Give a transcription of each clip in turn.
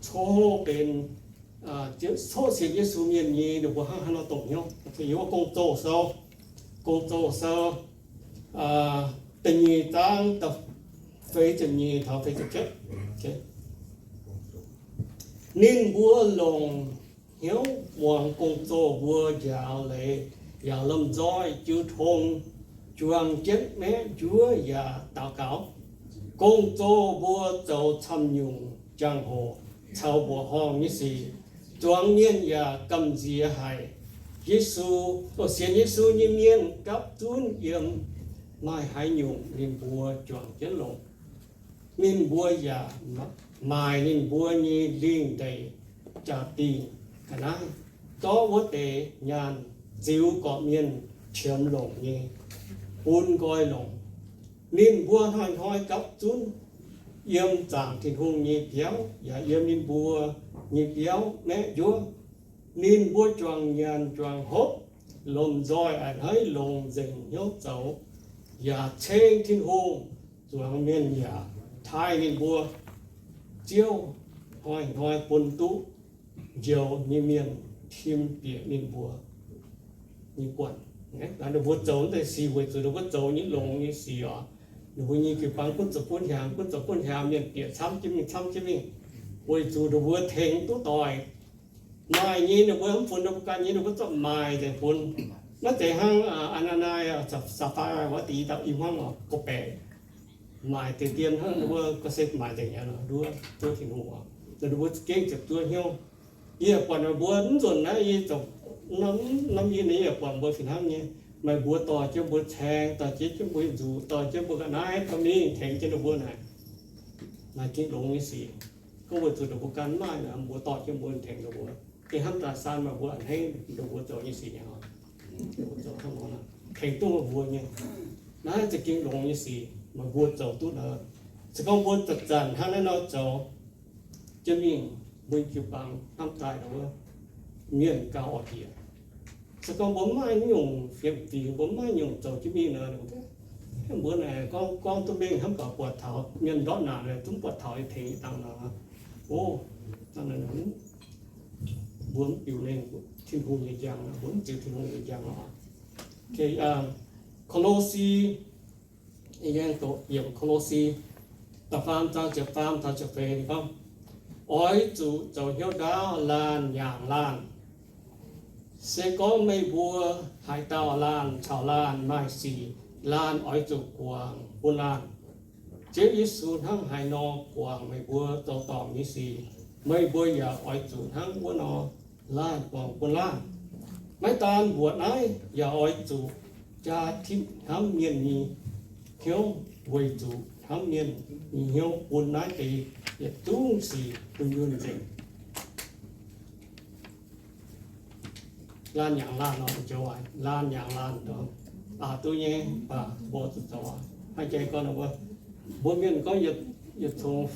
coqv benx, coqv sienx Yesu mienh nyei, ninh mbuo hnangv haaix nor dongh hnyouv. Yiem wuov Gong-Zoh sou, Gong-Zoh sou da'nyeic zaang da'feix ziepc nyeic taux feix ziepc cietv. Ninh mbuo longc hnyouv muangx gong-zoh mbuo njaaux leiz yaac lomh nzoih jiu tong, juang jienv maeqv njuov yaac daux gaux. Gong-zoh mbuo zoux camv-nyungc jangx-hoc caux mbuoqc horngh nyei sic, zuangx mienh yaac gamh nziex haic. Yesu, sienx Yesu nyei mienh gapv zunv yiem maaih haaix nyungc ninh mbuo juangc jienv longx. Ninh mbuo yaac maaic ninh mbuo nyei lingh ndeic jaa-dingh ga'naaiv, zorqv wuov deix nyaanh ziux gorqv-mienh qiemx longc nyei, bun nqoi longc. Ninh mbuo hnoi-hnoi gapv zunv yiem zaangc Tin-Hungh nyei biauv yaac yiem ninh mbuo nyei biauv maeqv njuov. Ninh mbuo juangc nyanc juangc hopv, lomh nzoih a'hneiv longx nzengc hnyouv zoux, yaac ceng Tin-Hungh. Zuangx mienh yaac taaih ninh mbuo. Ziouv hnoi-hnoi bun duqv njoux nyei mienh tim bieqc ninh mbuo nyei buonc. Ninh mbuo zoux deix sic weic zuqc ninh mbuo zoux nyei longx nyei sic oc. Ninh mbuo nyei jiu-baang gunv zoux gunv hiaangx, gunv zoux gunv hiaangx, mienh bieqc camv jienv mingh, camv jienv mingh, weic zuqc ninh mbuo tengx duqv doic. Maaih nyei ninh mbuo mv funx ninh mbuo ganh nyei, ninh mbuo zorqv maaic nzengc funx. Maiv zeiz hnangv Aa^naa^naa, Saa^faa wuov deix i dauh i hmuangv oc, gorqv-baeqc, maaic deix dien hnangv ninh mbuo gorqv-seix maaic nzengc aqv, nduov, nduov Tin-Hungh oc. Ninh mbuo za'gengh ziepc zuoqv hnyouv. Yie buatc meih mbuo mv nzunc naaiv, yie zoux norm yie nyei, yie buatc mbuo fih hnangv nyei. Meih mbuo dorh jienv mbuo caeng, dorh jienv jienv mbuo nzuqc, dorh jienv mbuo ga'naaiv dorh mingh tengx jienv ninh mbuo naaic. Naaic gengh longx nyei sic. Gorngv weic zuqc ninh mbuo ganh maaih naaic, mbuo dorh jienv mbuo tengx ninh mbuo. Gengh hnamv daaih saan meih mbuo a'hneiv ninh mbuo zoux nyei sic nyei oc. Tengx duqv meih mbuo nyei. Naaiv za'gengh longx nyei sic meih mbuo zoux duqv naaic. Se gorngv mbuo zanc-zanc hnangv naaiv nor zoux jienv mingh, mbuo jiu-baang hnamv daaih wuov, mienh gauh oix bieqc. Se gorngv mbuo maiv nyungc fiem-fingx, mbuo maiv nyungc zoux jienv mingh nor, mbuo naaic gorngv, gorngv duqv mengh hnamv baac buatc taux mienh ndortv naanc, zungv buatc taux tengx dangh nor. O, mbuo mv biux mengh Tin-Hungh nyei njang, mbuo mv ziux Tin-Hungh nyei njang oc. Ko^lo^si, yiem Ko^lo^si da'faam zaang ziepc faam taux ziepc feix gorngv, oix zuqc zoux hnyouv ndaauv laanh nyaangc laanh. Se gorngv meih mbuo haaix dauh laanh caux laanh maaih sic, laanh oix zuqc guangc bun laanh. Ziouv Yesu hnangv haaix nor guangc meih mbuo zoux dorngc nyei sic, meih mbuo yaac oix zuqc hnangv wuov nor laanh guangc bun laanh. Maiv daan mbuoqc naaiv, yaac oix zuqc jaa tipv hnamv mienh nyei hnyouv, weic zuqc hnamv mienh nyei hnyouv bun naaiv deix yietc zungv sic dunh yunh nzengc. Laanh nyaangc laanh nor, joux laanh nyaangc laanh nor, aa, duqv nyei, mv baac mbuo zuqc zoux aqv. Hnangv jai gorngv mbuo, mbuo mienh gorngv yietc, yietc congx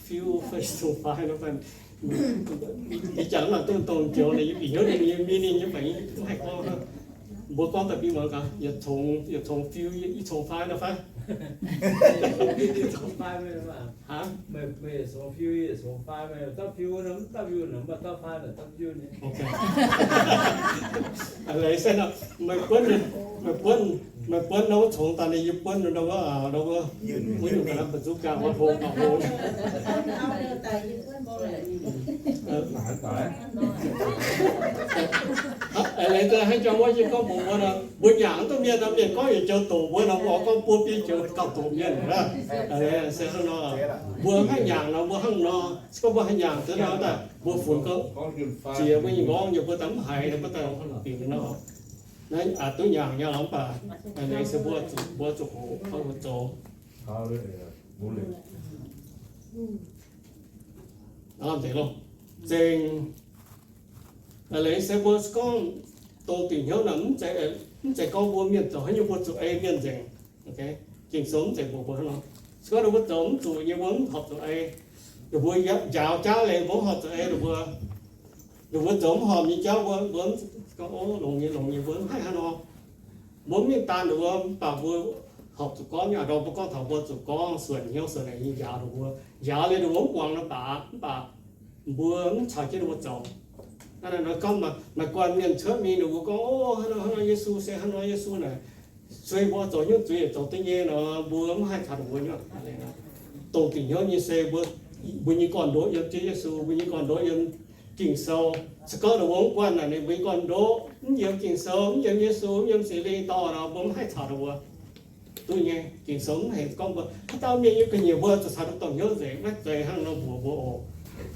fiuv fai congx faai nor fai, ih zanc naaic dongh dongh joux naaic yie bieqc hnyouv ninh nyei meaning nyei, mv baac mv haih gorngv. Mbuo gorngv daaih bun muangx gaax, yietc congx, yietc congx fiuv, i congx faai nor fai? Aa, meih buonv, meih buonv, meih buonv nor wuov congx daaih, yie buonv nor wuov, wuov nyungc ga'naaiv bazooka wuov hlo gauh hlo. Aa, leiz hnangv jangx wuov yie gorngv mbuox mbuo nor, mbuo nyaangc mv duqv mienh nor, mienh gorngv yietc joux doqc mbuo nor, mbuo oix gorngv buo biei joux gauh doqc mienh aqv. Se hnangv nor, mbuo haih nyaangc nor, mbuo hnangv nor, se gorngv mbuo haih nyaangc duqv nor, daaih mbuo funx gorngv jiex mbuo nyei nqorngv nyei, mbuo daaih mv haiz nor, mbuo daaih bingx nor. Naaiv aqc duqv nyaangc nyei lorqc, mv baac naaiv se mbuo zuqc, mbuo zuqc hoqc, mbuo zoux. Nzengc, leiz se mbuo gorngv dongh diuc hnyouv naaic, mv zeiz gorngv mbuo mienh zoux haaix nyungc mbuo zuqc ei mienh nzengc. Ging-Sou mv zeiz mbuox mbuo hnangv nor. Se gorngv ninh mbuo zoux mv zuqc nyei, mbuo mv horpc zuqc ei. Ninh mbuo njaaux jaav leiz, mbuo mv horpc zuqc ei ninh mbuo. Ninh mbuo zoux mv horpc nyei jauv, mbuo, mbuo gorngv, o, longx nyei, longx nyei, mbuo mv haih hnangv nor. Mbuo mv mingh daan ninh mbuo, mv baac mbuo horpc zuqc gorngv nyei. Ndorm mbuo gorngv taux mbuo zuqc gorngv suonc hnyouv suonc naaic nyei njaaux ninh mbuo. Njaaux liuz ninh mbuo mv muangx nor baac, mv baac mbuo mv caux jienv ninh mbuo zoux. Hnangv naaic nor gorngv maaih guanh mienh cuotv mingh, ninh mbuo gorngv, O, hnangv nor, hnangv nor Yesu se hnangv nor, Yesu naaic sueih mbuo zoux hnyouv zuiz zoux duqv nyei nor, mbuo mv haih caux ninh mbuo nyuoqc. Dongh diuc hnyouv nyei se mbuo, mbuo nyei gorn-ndoqv yiem Ziouv Yesu, mbuo nyei gorn-ndoqv yiem Ging-Sou. Se gorngv ninh mbuo mv guanh naaic, ninh mbuo nyei gorn-ndoqv mv yiem Ging-Sou, mv yiem Yesu, mv yiem Singx Lingh dorh nor, mbuo mv haih caux ninh mbuo duqv nyei. Ging-Sou mv haiz gorngv mbuo haaix dauh mienh nyei ga'nyiec mbuo zuqc caux duqv dongh hnyouv nzengc, maiv zeiz hnangv nor mbuox mbuo oc.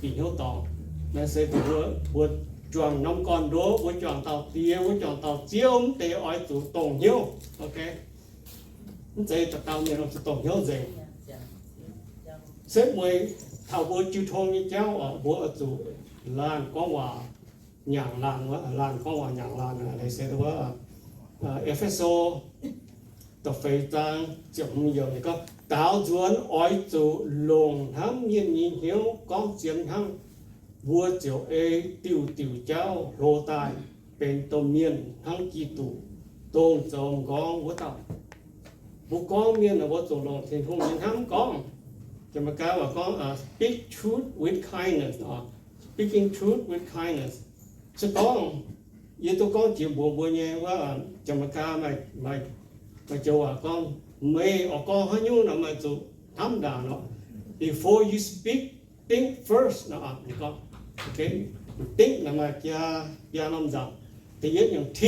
Bieqc hnyouv dorngx. Naaiv se mbuo, mbuo juangc norm gorn-ndoqv, mbuo juangc dauh diex, mbuo juangc dauh ziouv, mv deix oix zuqc dongh hnyouv. Ok, mv zeiz dauh dauh mienh oix zuqc dongh hnyouv nzengc. Setv mueiz taux mbuo jiu tong nyei jauv oc, mbuo oix zuqc laanh gorngv waac nyaangc laanh, laanh gorngv waac nyaangc laanh. Naaiv se wuov, E^fe^so da'feix zaang ziepc hmz yiemc gorngv, Daaux nzuonx oix zuqc longc hnamv mienh nyei hnyouv gorngv zien hnamv, mbuo ziouc ei diuh diuc jauv hlo daaih benx domh mienh hnangv Giduc, dongh zoux m'nqorngv wuov dauh. Mbuo gorngv mienh mbuo zuqc longc Tin-Hungh nyei hnamv gorngv. Janx-Meigaa waac gorngv, speak truth with kindness, speaking truth with kindness. Se gorngv yie duqv gorngv jiex mbuox mbuo nyei wuov, Janx-Meigaa maaih joux waac gorngv, meih oix gorngv haaix nyungc nor, meih zuqc hnamv ndaangc nor. Before you speak, think first nor. Think nor maaih biaa norm nzangc. Da'yietv nyungc T,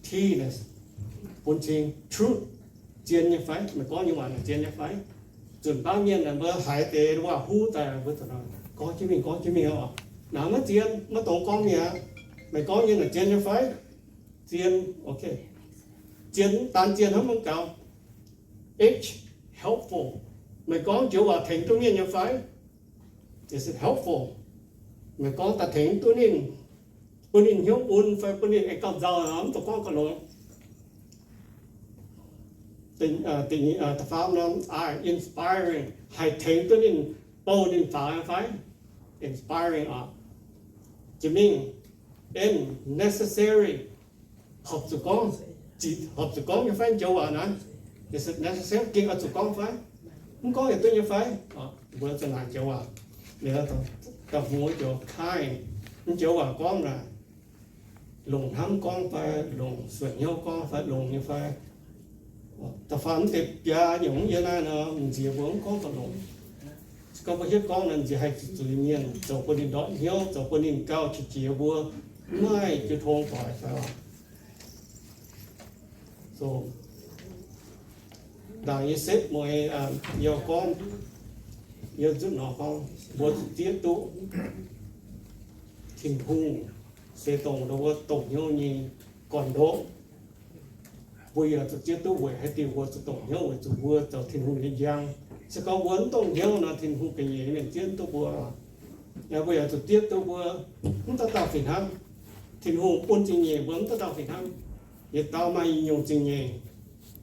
T naaic bun cing truth, zien nyei fai? Meih gorngv nyei waac naaic zien nyei fai? Zunc baav mienh naaic mbuo haiz deix waac-huv daaih, mbuo gorngv jienv mingh, gorngv jienv mingh oc. Naaic maiv zien, maiv dongz gorngv mi'aqv. Meih gorngv nyei naaic zien nyei fai? Zien. Ok. Zien, daan zien hnangv mv gaux. H, helpful. Meih gorngv joux waac tengx duqv mienh nyei fai? Is it helpful? Meih gorngv daaih tengx duqv ninh, bun ninh hnyouv mun fai bun ninh aengx gauh nzauh, mv dungx gorngv gauh longx. Da'faam norm I, inspiring, haih tengx duqv ninh, bouh ninh faaux nyei fai? Inspiring oc. Jiex mingh N, necessary, horpc zuqc gorngv, horpc zuqc gorngv nyei fai joux waac naaiv? Is it necessary? Gengh oix zuqc gorngv fai? Mv gorngv yaac duqv nyei fai? Mbuo zuqc naaic joux waac. Da'hmz joux kind, mv joux waac gorngv naaic, longc hnamv gorngv fai, longc suonc hnyouv gorngv fai, longx nyei fai? Da'faam mv deix biaa nyungc mv yiem naaiv nor, m'nziex mbuo mv gorngv gauh longx. Se gorngv mbuo hietv gorngv nor, m'nziex haih zuqc zuiz mienh, zoux bun ninh ndortv hnyouv, zoux bun ninh gauh qiex jiez mbuo, mv maaih jiu tong doic fai oc. Ndaangc yie setv mueiz yie gorngv, yie nzutv nor gorngv mbuo zuqc zieqv duqv Tin-Hungh se dongh mbuo dongh hnyouv nyei gorn-ndoqv. Mbuo yaac zuqc zieqv duqv weic haaix diuc mbuo zuqc dongh hnyouv, weic zuqc mbuo zoux Tin-Hungh nyei njang. Se gorngv mbuo mv dongh hnyouv nor, Tin-Hungh ga'nyiec mienh zieqv duqv mbuo. Mbuo yaac zuqc zieqv duqv mbuo mv dauh dauh fih hnangv. Tin-Hungh bun zingh nyeic mbuo mv dauh dauh fih hnangv. Yietc dauh maaih nyungc zingh nyeic,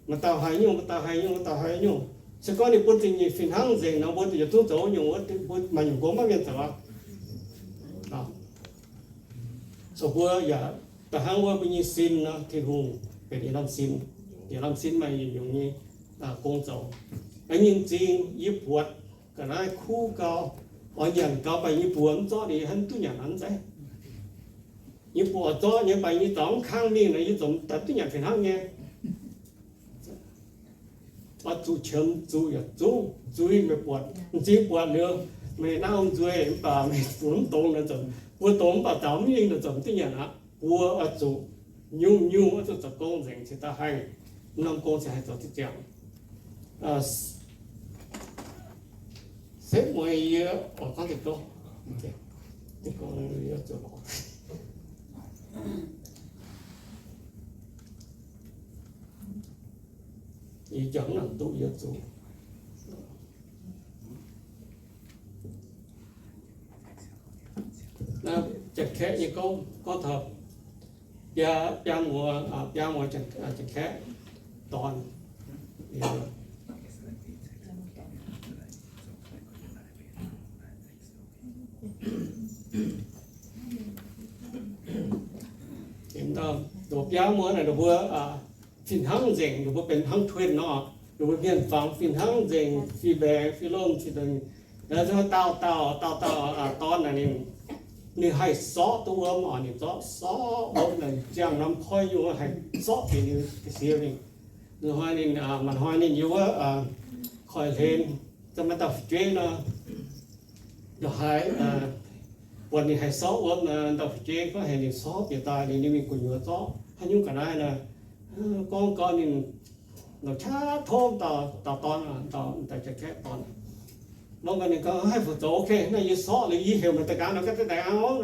maaih dauh haiz nyungc, maaih dauh haiz nyungc, maaih dauh haiz nyungc. Se gorngv ninh bun zingh nyeic fih hnangv nzengc nor, mbuo yaac zungv zoux nyungc, mbuo maaih nyungc nqox maiv mienh zoux aqv. So mbuo yaac da'hnangv wuov mbuo nyei sin nor, Tin-Hungh benx yietc lamh sin, yietc lamh sin maaih yietc nyungc nyei gong zoux. Nyinh zingh yie buatc ga'naaiv kuv gau, oix nyanc gau, mv baac yie nyei buoz mv zorqv, ninh hnangv duqv nyanc aqv, mv zeiz? Yie nyei buoz zorqv nyei, mv baac yie nyei zaux mv kangv mingh nor, yie zungv daaih duqv nyanc fih hnangv nyei. Oix zuqc qiemx zuqc yaac zungv zuiz meih buatc, m'zing buatc liuz, meih naaiv nzueic mv baac meih zuqc mv dongz nor, mbuo dongz mv baac zaux mv mingh nor, zungv duqv nyanc aqv. Mbuo oix zuqc nyungc-nyungc oix zuqc zoux gong nzengc cingx daaih haih, norm gong cingx haih zoux duqv ziangx. Setv mueiz yie oix gorngv deix gouv, deix gouv yie zuqc lorz. Yie jangx nangc duqv yie zuqc. Naaiv Janx-Kaeqv nyei gouv, gorngv taux biaa, biaa muoz, biaa muoz Janx-Kaeqv dorn. Ndoqc biaa muoz naaic ninh mbuo fih hnangv nzengc, ninh mbuo benx hnangv twin nor. Ninh mbuo mienh fangx fih hnangv nzengc, fih mbaengx, fih lomh, fih dengh. Dauh dauh dauh dauh dauh dorn naaic ninh, ninh haih sorqv duqv wuom oc. Ninh zorqv sorqv wuom naaic ziangh norm koiv nyei wuom haih sorqv bieqc ninh ga'sie mingh. Hnoi ninh, maaih hnoi ninh yiem wuov koiv-hlen, za'gengh maaih dauh fu'jueiv nor, ndongc haaix, buatc ninh haih sorqv wuom, dauh fu'jueiv gorngv heuc ninh sorqv bieqc daaih, ninh mingh gu'nyuoz zorqv. Haaix nyungc ga'naaiv nor, gorngv gau ninh longc qaqv tov dauh dorn, dauh jaa-kaeqv dorn. Mv baac ninh gorngv, haih fu zoux, ok, naaiv yie sorqv liuz yie heuc meih daaih nqaang nor, ga'deix daaih nqaang oc.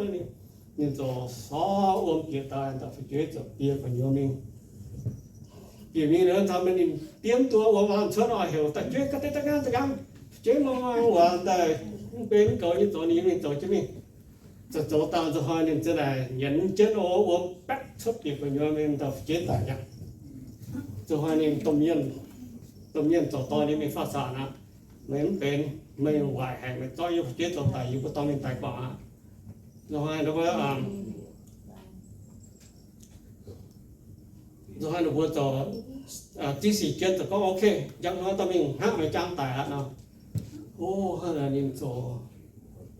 Ninh ziouc sorqv wuom bieqc daaih, dauh fu'jueiv ziouc bieqc gu'nyuoz mingh. Bieqc mingh liuz, taux ninh diemv duqv wuom cuotv nor, heuc dauh fu'jueiv, ga'deix daaih nqaang, daaih nqaang. Fu'jueiv muangx muangx wuov daaih, mv benx mv goux nyei, zoux ninh mingh zoux jienv mingh. Zoux zoux dangh nzunc hnoi ninh ziouc naaic nyienz jienv wuom baeqv cuotv bieqc gu'nyuoz mingh, dauh fu'jueiv daic mi'aqv. Nzunc hnoi ninh domh mienh, domh mienh zoux dorn ninh mingh faatv saanc aqv. Meih mv benx, meih waaic haic, meih zorqv yie fu'jueiv zoux daic, yie mbuo dorh mingh daic guangc aqv. Nzunc hnoi ninh mbuo, nzunc hnoi ninh mbuo zoux, ziqc sic jien zoux gorngv, ok, njang hnoi dorh mingh hnangv meih jangx daic aqv nor. O, ninh zoux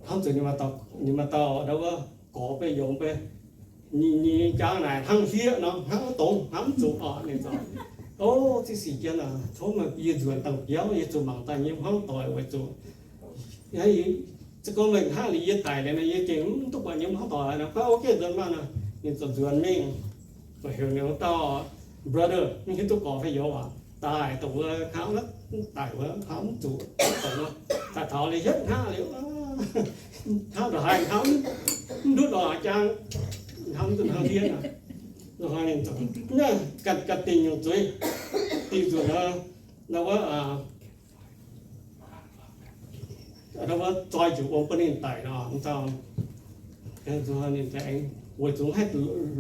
hnangv zuqc ninh maaih dauh, ninh maaih dauh ndau wuov gorx beiv yongz beiv, ninh, ninh jangx naaic hnangv hlieqv nor, hnangv mv dongz, hnangv mv zuqc oc. Ninh zoux, o, ziqc sic jien aac, tov meih yie nzuonx dangh biauv, yie zuqc mangc daaih nyei hmuangv doic weic zuqc se gorngv meih hnangv liuz yie daic liuz nor, yie gengh mv duqv buatc nyei hmuangv doic nor. Gorngv, o, gengh nzuonx maah nor. Ninh ziouc nzuonx mingh, ziouc heuc ninh wuov dauh brother, mv hiuv duqv gorx fai youz aac, daaih dongh wuov hnangv, daic wuov hnangv mv zuqc, dongh wuov daaih taux liuz hietv hnangv liuz, hnangv ndongc haaix hnangv mv ndutv lorqc, jangx hnangv mv zuqc hnangv hlieqv aqv. Ninh ganh, ganh dingh nyungc zuiz, dingh nzunc nor, wuov, wuov zoi njiec wuom bun ninh daic nor, mv dauh, ninh aengx weic zuqc haih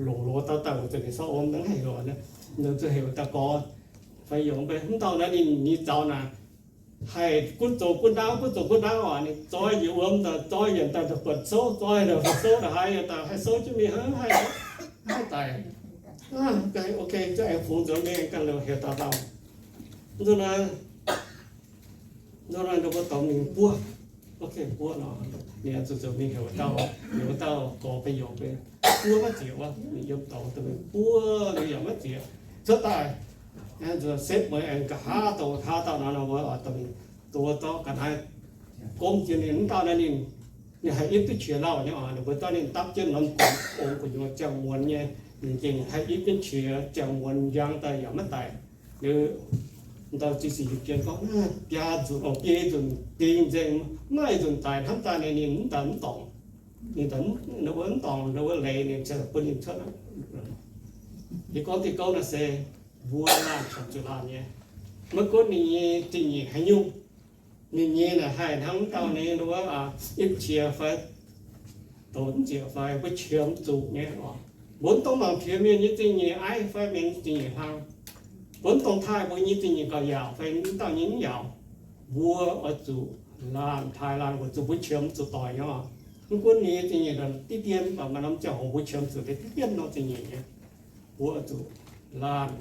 longc loz dauh daaih weic zuqc ninh sorqv wuom mv haih heuc, ninh zuqc heuc dauh gorx fai yongz mv dauh naaiv ninh nyei zaux naaic, haih gunv zoux gunv ndaauv, gunv zoux gunv ndaauv oc. Ninh zoi njiec wuom daaih, zoi yienc daaih buonc souv, zoi daaih buonc souv, ndongc haaix yienc daaih haih souv jienv mingh, haih, haih daic. Ok, zungv aengx fungx nzuonx mingh ganh liouh heuc dauh dauh. Nzunc naaiv, nzunc naaiv ninh mbuo dorh mingh buov. Ok, buov nor, ninh zuqc zoux mingh heuc wuov dauh, heuc wuov dauh gorx fai yongz mbuo buov maiv zieqc wuov, ninh yiem dorngx dorh mingh buov liuz yaac maiv zieqc. Cuotv daaih, nzuonx setv mueiz aengx nqa'haav dongh nqa'haav dauh nor, nor mbuo oix dorh mingh duov zorqv ga'naaiv gomv jienv ninh. Mv dauh naaiv ninh, ninh haih ipv duqv qiex lauh nyei oc. Ninh mbuo dorh ninh dapv jienv norm gu'nyuoz, ong gu'nyuoz ziangh muonz nyei, ninh gengh haih ipv jienv qiex ziangh muonz njang daaih yaac maiv daic. Liuz, dauh ziqc sic jien gorngv, biaa nzunc, biei nzunc ding nzengc, maaih nzunc daic hnamv daaih ninh, ninh mv daaih mv dorngc. Ninh daaih mv, ninh wuov mv dorngc, ninh wuov leiz ninh ziouc bun ninh cuotv aqv. Yie gorngv diuh gouv naaiv se mbuo laanh camv zuqc laanh nyei. Maiv gunv ninh nyei zingh nyeic haaix nyungc, ninh nyei naaic haih hnangv mv dauh ninh wuov, ipv qiex fai douz mv zieqc fai mbuo qiemx zuqc nyei oc. Mbuo mv dungx mangc piex mienh nyei zingh nyeic aiv fai mienh nyei zingh nyeic hlang. Mbuo mv dungx taaih mbuo nyei zingh nyeic gauh yaauc fai mv dauh nyei mv yaauc. Mbuo oix zuqc laanh taaih laanh weic zuqc mbuo qiemx zuqc doic nyei oc. Mv gunv ninh nyei zingh nyeic diqv dien, mv baac maaih norm ziangh hoc mbuo qiemx zuqc deix diqv dien norm zingh nyeic nyei. Mbuo oix zuqc laanh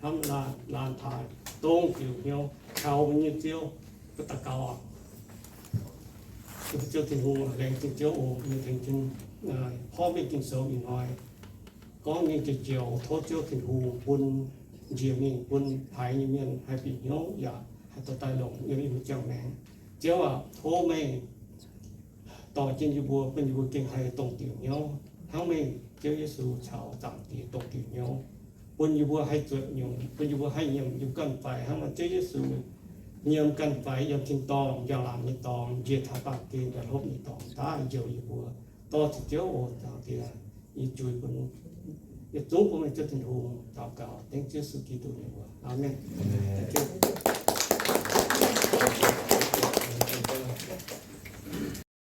hnamv laanh, laanh taaih, dongh diuc hnyouv kaux mbuo nyei Ziouv. Mbuo daux gaux oc. Ziouv Tin-Hungh, laengz zingh Ziouv oc, mbuo tengx jienv porv mengh Ging-Sou ih hnoi gorngv mingh jiex joux, tov Ziouv Tin-Hungh bun njiec mingh bun haiz nyei mienh haih bieqc hnyouv yaac haih dorh daaih longc yiem mbuo ziangh maengc. Ziouv aac, tov meih dorh jienv yie mbuo, bun yie mbuo gengh haih dongh diuc hnyouv hnangv meih, Ziouv Yesu, caux Zaangc Diex dongh diuc hnyouv, bun yie mbuo haih zuotc nyungc, bun yie mbuo haih nyiemc yiem ganh faix hnangv meih, Ziouv Yesu, nyiemc ganh faix yiem tin-dorngh njang-laangc nyei dorngx, njiec taux baamh gen yaac hlopv nyei dorngx daaih njoux yie mbuo. Dorh ziqc Ziouv oc, Zaangc Diex, yie juix bun, yie zungv bun meih Ziouv Tin-Hungh daux gaux dengv Ziouv Yesu Giduc nyei mbuox. Aamen.